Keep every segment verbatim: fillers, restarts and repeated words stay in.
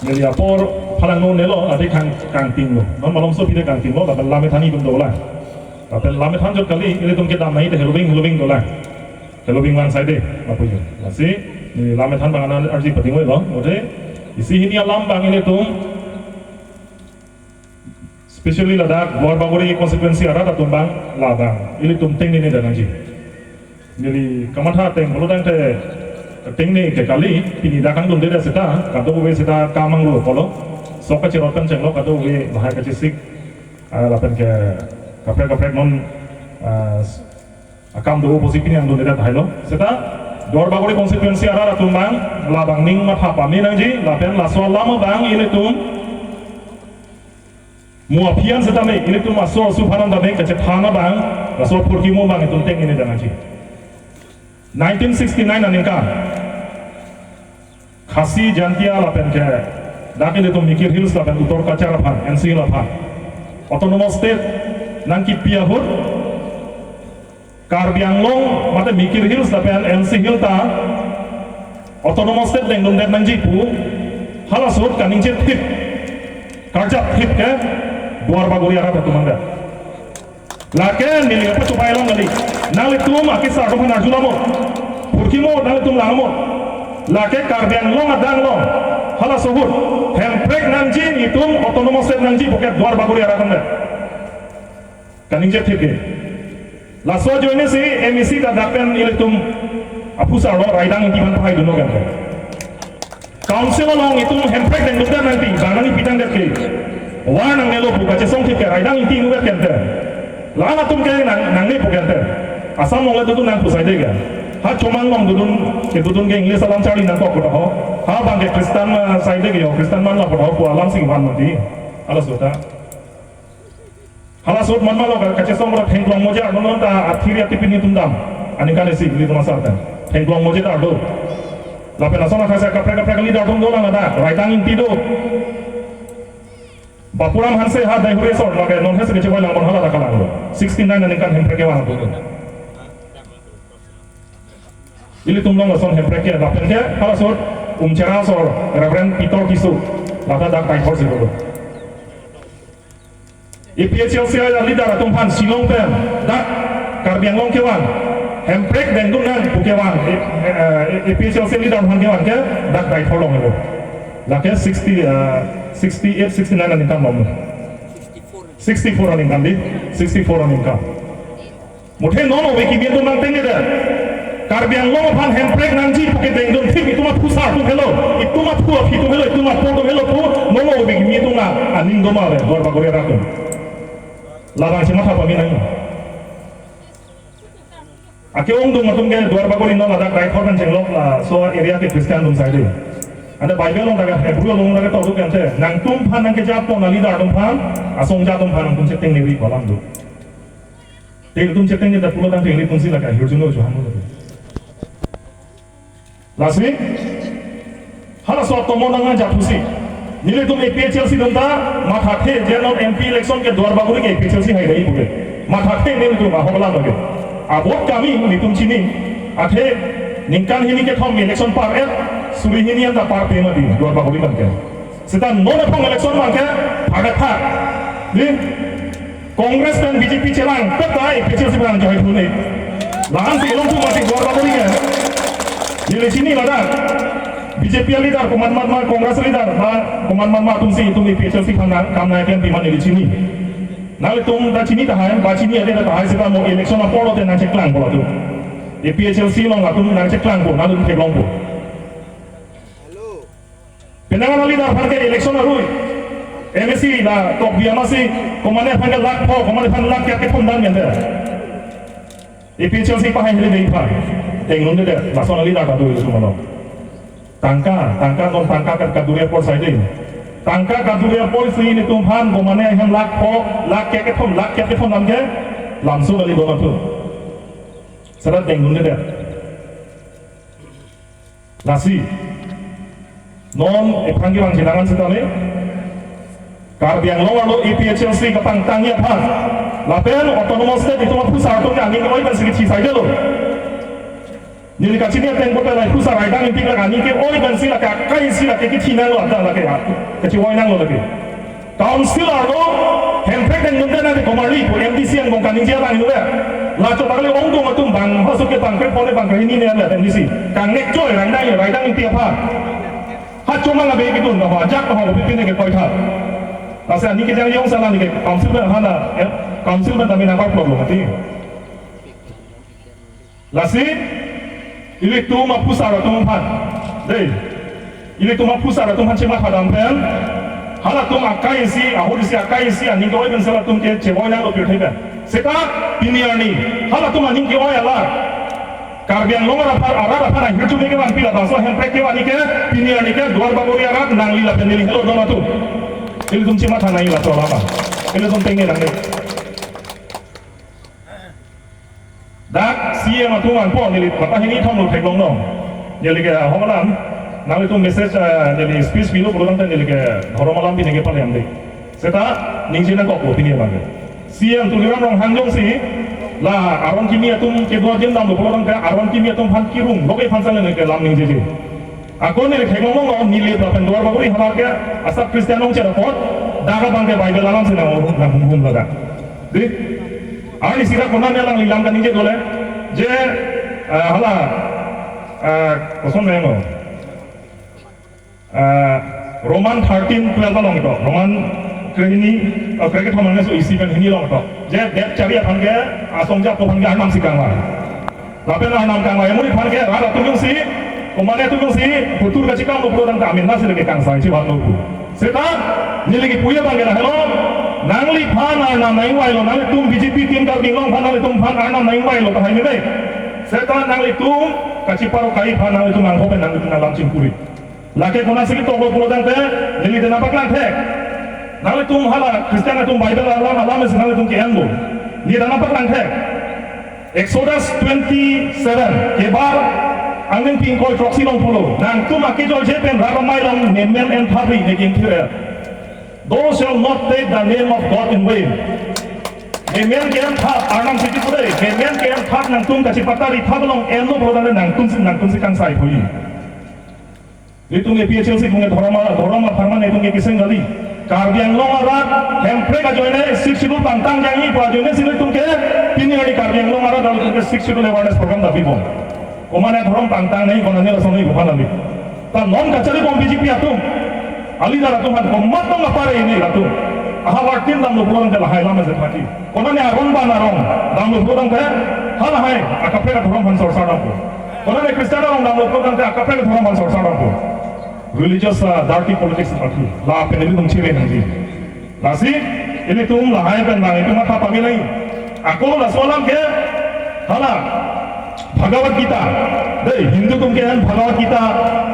Neli apor phalangno nelo, adi kang, kangtinglo. Non malomso pide kangtinglo, lapen lam ethan itum dolang. Lapen lam ethan jot kali, ilitum kedam nai te heloving, heloving dolang. Heloving vang saide, lapu jo. Lasi, neli lam ethan bang anan arji pating-oi lo, ode, isi hini alam bang ilitum, specially ladak, Duarbagori constituency arat atum bang, labang, ilitum tengnene nangji. Neli kamatha ateng pulo tangte tengne ke kali, pini dak kangdunde seta, kadokave seta kamang lo pulo, sok kachirot pen chenglo, kadokave bahai kachesik, ah, lapen ke kaprek kaprek non, ah, akam do pusi pini angdunde tahai lo. Seta, Duarbagori constituency arat atum bang, labang ning matha pame nangji, lapen laso alam bang ilitum, mo aphi an setame, ilitum aso asu aphan tame, kachethan abang, laso phurkimo bang itum tengnene nangji. Nineteen sixty-nine aningkan, Khasi Jaintia lapen ke, dak ilitum Mikir Hills lapen Uttor Cachar aphan, N C Hill aphan, Autonomous State nangkipi ahut, Karbi Anglong, mate Mikir Hills lapen N C Hill ta Autonomous State dengdundet nangji pu, halaso ahut kaningje thip, karjap thip ke Duarbagori arat atum andet. Lake neli apa chupai long kali. Nanglitum akesar atum aphan arju lamo. Phurkimo nanglitum langmo. Lake Karbi Anglong adang along, halaso ahut, hemprek nangji, itum Autonomous State nangji pu ke Duarbagori arat andet. Kaningje thip ke. Laso ajoine si M A C ta dak pen ilitum aphusar lo, Raidang Ingti aphan pahai dunlo kente. Council along itum hemprek dengdundet nangji, bang nangji pitang det ke. Wa nangnelo pu kachesong thip ke Raidang Ingti inutvet kente. La-an atum ke nang, nangne pu kente. Assam along le dodun nang pu saide ke. Ha Chomang along dodun, kedodun ke English alam charli nangkok pu ta ho. Ha bang ke Christian, ah, saide ke ho, Christian man la pu ta ho, pu alam si van mati. Halaso ta. Halaso ahut man malo ka, kachesong ora Thengklong Moja, non ta athiri atipini atum dam. Aningkan isi, ilitum asar ta. Thengklong Moja ta do. Lapen lason akhasa kaprek kaprek leader atum dolang ada. Raidang Ingti do. Bapuram Hanse ha Daihure asor, lake non hese kechewai lang pon hala ta kalang do. Sixty-nine aningkan hemprek kevang atum do. Ilitum long lason hemprek ke, lapen ke, halaso ahut, Umchera asor, Reverend Peter Tisso, lata dak Daithor si do. A P H L C aleader atum aphan Shillong pen, dak Karbi Anglong kevang, hemprek dengdun nang pu kevang, eh, eh, A P H L C leader aphan kevang ke, dak Daithor along lo. Lake sixty, eh, sixty-eight, sixty-nine aningkan lo. Sixty-four aningkan di, sixty-four aningkan. Muthe non ove kimi atum nangtengnedet. Karbi Anglong aphan hemprek nangji pu ke dengdun thip itum aphusar atum helo, itum aphu aphi atum helo, itum apo atum helo pu non ove kimi atum na aning doma ave, Duarbagori arat atum. Labang si matha pame nang. Ake-ongdung atum ke Duarbagori non ladak Daithor pen chenglok laso area ke Christian atum saide. Ante Bible along dak Hebrew along dak ketok duk ante, nangtum aphan nangkejapon aleader atum aphan, asongja atum aphan nangtum chetengneri pu alam do. Te itum chetengneri ta pulo tangte ilitum si lake hirjuno chuhan lo. Lasi, halaso atomo nang japhusi. Nelitum A P H L C atum ta mathathe je non M P election ke Duarbagori ke A P H L C haidai pu ke. Mathathe nelitum ahok alam lake. Abot kami nelitum chini. Athe ningkan hini kethom election par-et, suri hini anta parpe mati Duarbagori abang ke. Seta non aphong election abang ke, phak-et phak. Di, Congress pen B J P chelang, peta A P H L C abang join thune. La-an si long tu mati Duarbagori ke. Neli chini ladak. B J P leader, komat mat ma Congress leader, ba komat mat ma atum si itum A P H L C aphan nang kam nang pen piman neli chini. Nanglitum ta chini tahai, ba chini ade tahai seta mo election apor lote nangcheklang pulo tu. A P H L C along latum nangcheklang pu, nangtum theklong pu. Penang aleader aphan ke election arui. M A C la Tokbi amatsi, komatne aphan ke lakh pho, komatne aphan lakh kep kethom dam yande. A P H L C pahai hile dei aphan. Tengnunde det, lason aleader ta do ilitum along. Tangka, tangka non tangka ke kadure apor saide. Tangka kadure apor si ilitum aphan, komatne ahem lakh pho, lakh kep kethom, lakh kep kethom dam ke, lamso kali do matu. Seta tengnunde det. Lasi, non ephrang kevang chenangan setame, Karbi Anglong arlo A P H L C kapangtangji aphan, lapen Autonomous State itum aphusar atum ke aning oi kan sigi chi saidelo. Neli kachini ateng kote la Phusar Raidang Ingti lake aning ke-oi pensi lake akai si lake kithi nanglo, ada lake ya. Kachevoi nanglo lake. Council arlo Hemprek dengdunde nang komarli pu M D C angbong kaningje alang inut. Laso ta kali ongdung atum bang masuk ke bang kre pone bang kre hini ne MDC. Kangnek choi Raidang, Raidang Ingti aphan. Ha chomang abe kidun, ha ajak ha bipine kekoitha. Lasi aning kejang jongsi alang ke council pen hana, eh, council pen tame nangkok lo mati. Lasi, ilitum aphusar atum aphan. Dei. Ilitum aphusar atum aphan chematha dam pen. Halatum akai si, ahut si akai si, aning ke-oi pensi latum kachevoi nanglo pirthe pen. Seta, pini arni. Halatum aning ke-oi alar. Karbi Anglong arat aphan, arat aphan ahirjume kevan pila bangso Hemprek kevang ke, pini arni ke Duar Bagori arat nangli lapen neli helo don atum. Ilitum chematha nangji laso alam. Ilitum tengne nangne. Dak C M atum anpo neli mata hini thomlo theklonglo. Neli ke ahok alam, nanglitum message, eh, neli speech pilo pulo tangte neli ke dhorom alam pine kepale amde. Seta ningje nangkoklo pini abang ke. C M Tuliram Ronghang jongsi la aron kimi atum kedo adim damlo pulo tangte aron kimi atum aphan kirung, loke aphan sale neli ke lam ningjeje. Ako neli theklonglo, neli lapen Duar Bagori havar ke asap Christian ongchot apot, dak abang ke Bible alam si nang nanghumhum ladak. Dei, arnisi dak konane alangli lam kaningje dole, je, eh, hala, eh, koson nanglo, eh, Roman thirteen twelve along to, Roman krehini, eh, krekethom angneso isi pen hini along to. Je det chari aphan ke, asong ja aphan ke Arnam si kangvai. Lapen Arnam kangvai amonit aphan ke rat atum jongsi, komane atum jongsi, hutur kachekanglo pulo tangte amen nasi lake kangsai chibatlo pu. Seta, neli kipu abang ke lahelo, nangliphan Arnam nangvailo, nanglitum B J P team Karbi Anglong aphan nanglitum aphan Arnam nangvailo tahai mene. Seta nanglitum, kachiparo kai aphan nanglitum angkho pen nanglitum alam chingkuri. Lake konatsi ketoklo pulo tangte, neli dena paklang thek. Nanglitum hala Christian atum Bible alam alam si nanglitum ke-enlo. Neli dena paklang thek. Exodus twenty-seven, kebar angdengpi ingkoi throksi along pulo. Nangtum akejoi je pen rat amei along memen enthapri ne kingthir. Thou shalt not take the name of God in vain. Memen ke-enthap, Arnam si kipu dei, memen ke-enthap nangtum kachipatari thap along enlo pulo tangte nangtum si, nangtum si kangsai phui. Itum A P H L C pu ke dhorom, dhorom apharman itum ke kiseng kali. Karbi Anglong arat, Hemprek ajoine, Sixth Schedule pangtang jangji pu ajoine si itum ke, pini arni Karbi Anglong arat, lalu itum ke Sixth Schedule awareness program dapibom. Komane dhorom pangtang nangji, konane lason nangji, bukan lagi. Ta non kachari bom B J P atum. Alidar atum aphan komat tong apare ini latum. Ahavar tin damlo pulo tangte lahai lam ase thaki. Konane aron ban aron damlo pulo tangte halahai akaprek adhorom aphan sorsa dampo. Konane Christian aron damlo pulo tangte akaprek adhorom aphan sorsa dampo. Religious, uh, dirty politics party. Lapen ilitum chire nangji. Lasi, ilitum lahai pen nang itum matha pamilai. Ako laso alam ke, hala, Bhagavad Gita. Dei, Hindu atum ke-en Bhagavad Gita,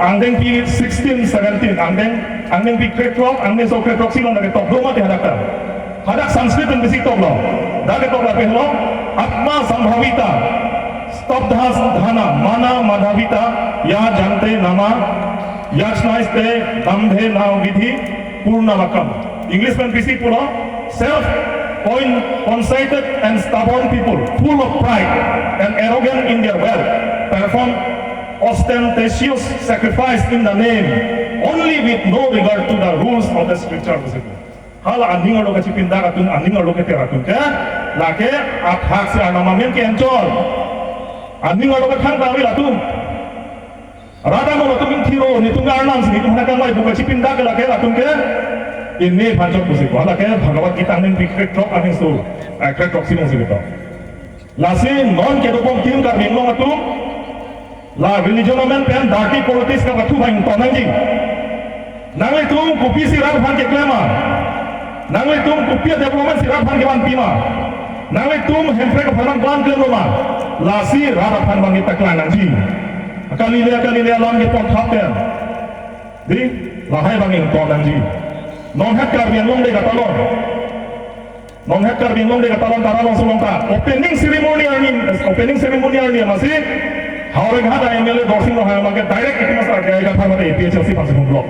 angdengpi sixteen seventeen, angdeng, angdengpi krethrok, angdengso krethrok si along dak ketok do mati hadak ta. Hadak Sanskrit pen bisi toklo. Dak ketok lapen lo, Atma Sambhavita, Stabdha Dhana, Mana Madhavita, Ya Jante Nama, Yajnaste Dambhe Na Vidhi, Purnavakam. English pen bisi pulo, self conceited and stubborn people, full of pride and arrogant in their wealth, perform ostentatious sacrifice in the name, only with no regard to the rules of the scripture. Hala aning arlo kachipindak atum, aning arlo keter atum ke, lake athak si Arnam amen ke-enchot. Aning arlo kethang kami latum. Radang lo tum ingthiro, netum ke Arnam si netum hana kangvai pu kachipindak ke lake latum ke, ini phanchot pusi ko, lake Bhagavad Gita angdengpi krethrok angdengso, eh, krethrok si along si ketok. Lasi non kedobom tim Karbi Anglong atum, la religion amen pen dirty politics kapathu abang ington nangji. Nanglitum kopisi rat aphan keklem ma? Nanglitum kopi development si rat aphan kevan pima? Nanglitum Hemprek aphan abang klemlo ma? Lasi rat aphan abang kita klang nangji. Akalile, akalile alam kepon thap pen. Dei, lahai abang ington nangji. Non het Karbi Anglong Day katalon. Non het Karbi Anglong Day katalon, tara alongsi long ta. Opening ceremony arni, opening ceremony arni amatsi Howraghat M L A Dorsing Ronghang abang ke direct itum asar ke aika pharmate A P H L C Phansi Phung block.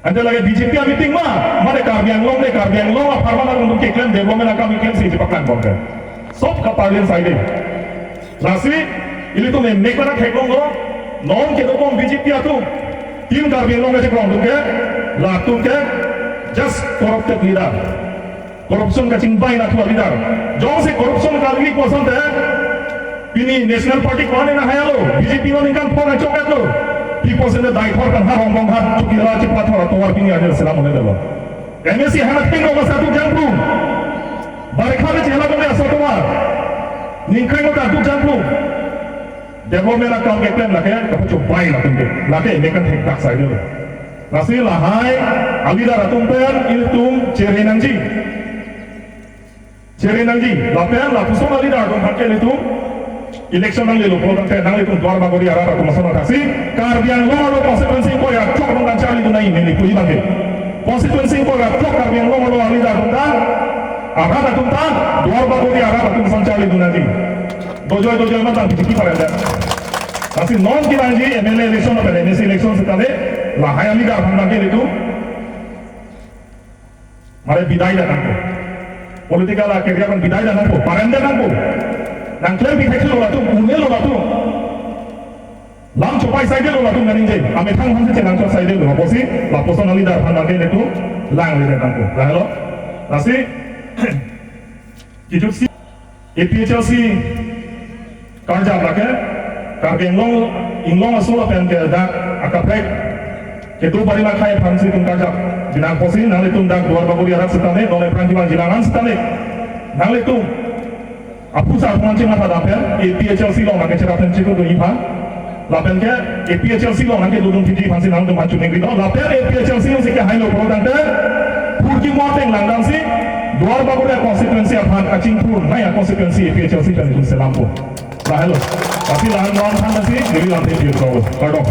Ante lake B J P a-meeting ma, mane Karbi Anglong Day, Karbi Anglong apharman atum keklem development akam keklem si chepaklang bom ke. Sob kaparlin saide. Lasi, Ilitum emek pen theklonglo, non kedobom B J P atum, Team Karbi Anglong kachekroidun ke, latum ke just corrupted leader. Corruption kachingbai nathu a-leader. Jongsi corruption kali puson te, pini National Party ko-an nahai-alo, B J P non ningkan pho nangchoketlo. Pi puson te Deithor kan ha Rongbong hat Chokihola chepathor atovar pini arni selam un-edetlo. M A C hana thengno masa tu jangpru. Barekha le chehela kone aso tovar. Ningkan ko ta tu jangpru. Development akam keklem lake, kapachobai latum ke. Lake emek pen thekthak saidelo. Lasi lahai a-leader atum pen ilitum chere nangji. Chere nangji. Lapen lapuson a-leader atum aphan ke ilitum election nanglelo pulo tangte nanglitum Duar Bagori arat atum ason athaksi Karbi Anglong arlo constituency ingkoi ra throk along kan charlidun nangji neli pu abang ke. Constituency ingkoi ra throk Karbi Anglong arlo a-leader atum ta, arat atum ta, Duar Bagori arat atum ason charlidun nangji. Dojoi dojoi amat abang B J P paremdet. Lasi non kevangji M L A election lapen M A C election sitame lahai a-leader aphan abang ke ilitum mare bidai det nangpo. Political a-career aphan bidai det nangpo. Paremdet nangpo. Nangklempi thekthelo latum, un-elo latum. Lam chopai saidelo latum kaningje. Amethang aphansi chenangchot saidelo. Apotsi lapuson a-leader aphan abang ke ilitum langledet nangpo. Lahelo. Lasi kejutsi A P H L C karjap lake Karbi Anglong inglong aso lapen ke dak akaprek kedo bari lakhai aphansi itum karjap binang apotsi nanglitum dak Duar Bagori arat sitame, non aphrang kevangji alang sitame, nanglitum aphu sa aphan chingma thadam pen A P H L C along nangkecherap pen chikudunji aphan. Lapen ke A P H L C along nangkedodun piji aphansi nangtum aphan choningri do. Lapen A P H L C alongsi kehailo pulo tangte phurkimo ateng langdamsi Duar Bagori constituency aphan kachingthurnei a-constituency A P H L C pen itum selampo. Lahelo. Lasi la-an non aphan lasi, neli lam thengpi ko. Kardom.